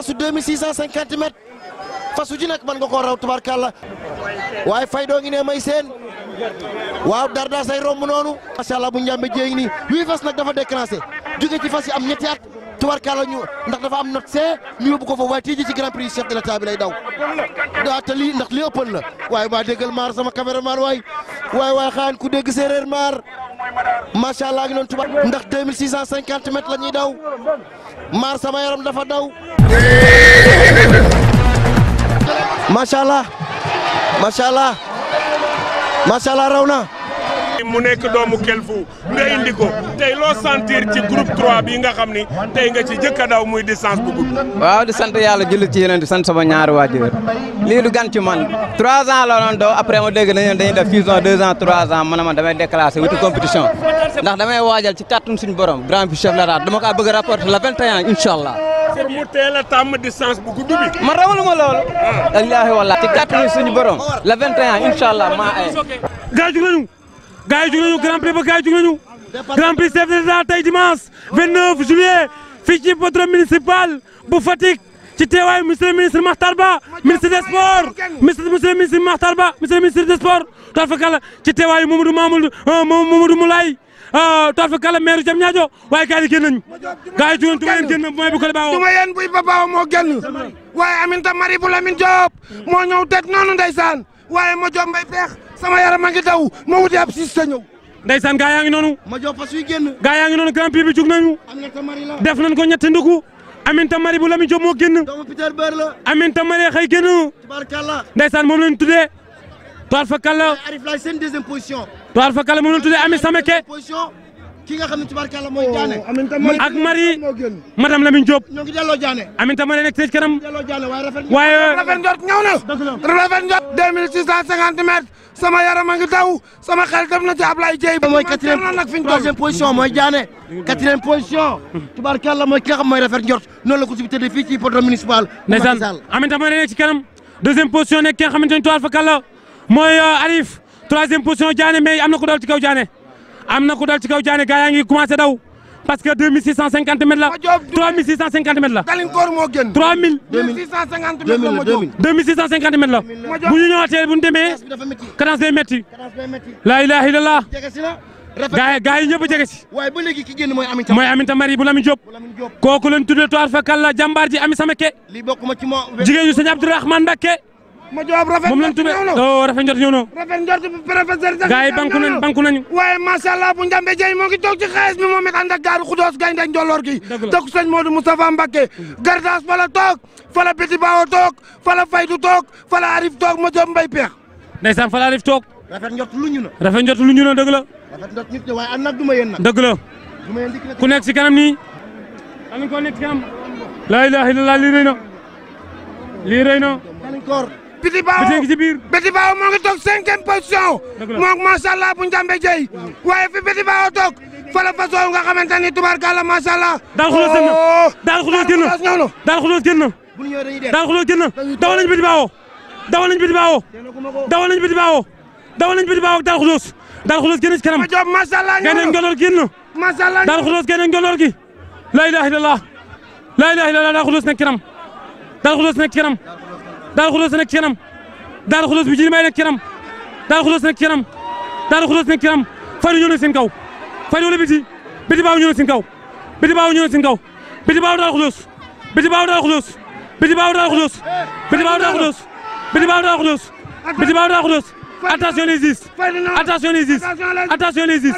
distance su 2650 mètres fasu ji nag mën nga koo raw tubarkalla waaye Faydo ngi ne may seen waaw Darda say romb noonu macha allah bu njàmbe jéegi nii wii fas nag dafa déclenché jóge ci fas yi am ñetti at tubarkalla ñu ndax dafa am note C ñu yóbbu ko foofu waaye tey ji ci grand prix chef de l'état bi lay daw daa te lii ndax li ëppan la waaye maa déggal maar sama caméraman waay xaan ku dégg séeréer maar macha allah ngi noonu tubaab ndax 2650 mètres la ñuy daw maar sama yaram dafa daw macha allah raw na mu nekk doomu Kelfu nga indi ko tey loo sentir ci groupe 3 bi nga xam ni tey nga ci jëkk a daw muy distance bu gudd. waaw di sant yàlla jullit ci yeneen di sant sama ñaari waajur lii du gan ci man 3 ans la doon daw après ma dégg nañu dañuy def fusion 2 ans 3 ans man damay déclassé wuti compétition ndax damay waajal ci kàttanu suñu borom grand prix chef de l'État dama kaa bëgg a rapporter le 21 incha allah. pour mu teel a tàmm distance bu gudd bi. man rawaluma loolu. wallaahi wallaahi ci kàttanu suñu borom le 21 incha allah maa ay. gaa yi jug nañu grand prix ba gaa yi jug nañu grand prix chef de l'État tey dimanche 29 juillet fii ci hippodrome municipal bu Fatick ci teewaayu monsieur le ministre Makhtar Ba ministre des sports monsieur le ministre Makhtar Ba monsieur le ministre des sports tool fa kala ci teewaayu Mamadou Moulay tool fa kala maire Diamniadio waaye gaa yi génn nañu gaa yi jug nañu tuma yéen génn mooy bu ko baaxoo tuma yéen buy ba baaxoo moo génn waaye Aminta Marie bu Lamine Diop moo ñëw teg noonu ndeysaan waaye ma Diop mbay peex sama yaram a ngi daw ma wuti ab siis ta ñëw ndeysaan gaa yaa ngi noonu ma jox fas yu génn gaa yaa ngi noonu grand prix bi jug nañu def nañ ko ñetti ndugu Aminta Marie bu Lamine Diop moo génn doomu Peter Beur la Aminta Marie xëy génn tubarkalla ndeysaan moom lañ tuddee toile fa kala Arif Laye seen deuxième position toile fa kala moom lañ tuddee Ami Sameke position ki nga xam ne tubarkalla mooy Diané ak Marie madame Lamine Diop ñoo ngi delloo Diané Aminta Marie nekk ci kanam delloo Diané waaye rafet njort ñëw na rafet njort 2650 mètres sama yaram a ngi daw sama xel dem na ci Ablaye Dieye mooy troisième position mooy Diané quatrième position tubarkalla mooy ki nga xam mooy rafet njort noonu la ko si tëddee fii ci hippodrome municipal ndeysaan Aminta Marie nekk ci kanam deuxième position nekk ki nga xamante ne toile fa kala mooy Arif troisième position Diané mais am na ko dal ci kaw Diané gaa yaa ngi commencé daw parce que 2650 mètres la 3650 mètres la. Dalinkoor moo génn. 2650 mètres la ma jóg 2650 mètres la. bu ñu ñëwaatee bu ñu demee cadence day métti. la ilaha illallah. gaa yi ñëpp a jege si. waaye ba léegi ki génn mooy Aminta Marie bu Lamine Diop. kooku lañ tuddee toile fa kàlla jàmbaar ji Ami Sameke. lii bokkuma ci moo. jigéen ñu sëñ Abdourahmane Mbacké. ma jox rafet moom lañ tuddee rafet njort ñëw na. rafet njort professeur. gaa yi banku nañu. waaye macha allah bu Njambe Dieye moo ngi toog ci xees bi moom it ànd ak Daaru Xudoos gaynde njolloor gi. dëkk sëñ Modou Moustapha Mbacké. Gardas fa la toog fa la Biti Baawo toog fa la Faydu toog fa la Arif toog ma jox mbay peex. ndeysaan fa la Arif toog. rafet njort lu ñu na. rafet njort lu ñu na dëgg la. rafet njort nit waaye ànd ak duma yéen nag. dëgg la ku nekk ci kanam nii. am nañu ko nekk ci kanam. la ilaha illallah lii rëy na. Biti Baawo moo ngi toog 5e position moom macha allah bu Njambe Dieye waaye fi Biti Baawo toog fa la façon nga xamante ni tubaarkalla macha allah. daal xulóos génn daal xulóos génn daal xulóos génn dawal nañu Biti Baawo dawal nañu Biti Baawo daal xulóos génn ci kanam génn ngoloor génn daal xulóos génn ngoloor gi la ilaha illallah daal xulóos nekk ci kanam daal xulóos nekk ci kanam Daaru Xudoos nekk ci kanam Daaru Xudoos bi ji may nekk ci kanam Daaru Xudoos nekk ci kanam Daaru Xudoos nekk ci kanam Faydu ñëw na seen kaw Faydu wala Biti Baawo ñëw na seen kaw Biti Baawo ñëw na seen kaw Biti Baawo Daaru Xudoos Biti Baawo Daaru Xudoos Biti Baawo Daaru Xudoos Biti Baawo Daaru Xudoos Biti Baawo Daaru Xudoos Biti Baawo Daaru Xudoos attention les dix attention les dix attention les dix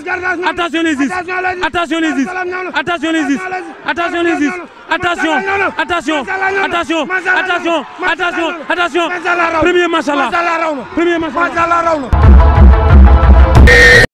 attention les dix attention les dix attention les dix attention les dix attention premier machallah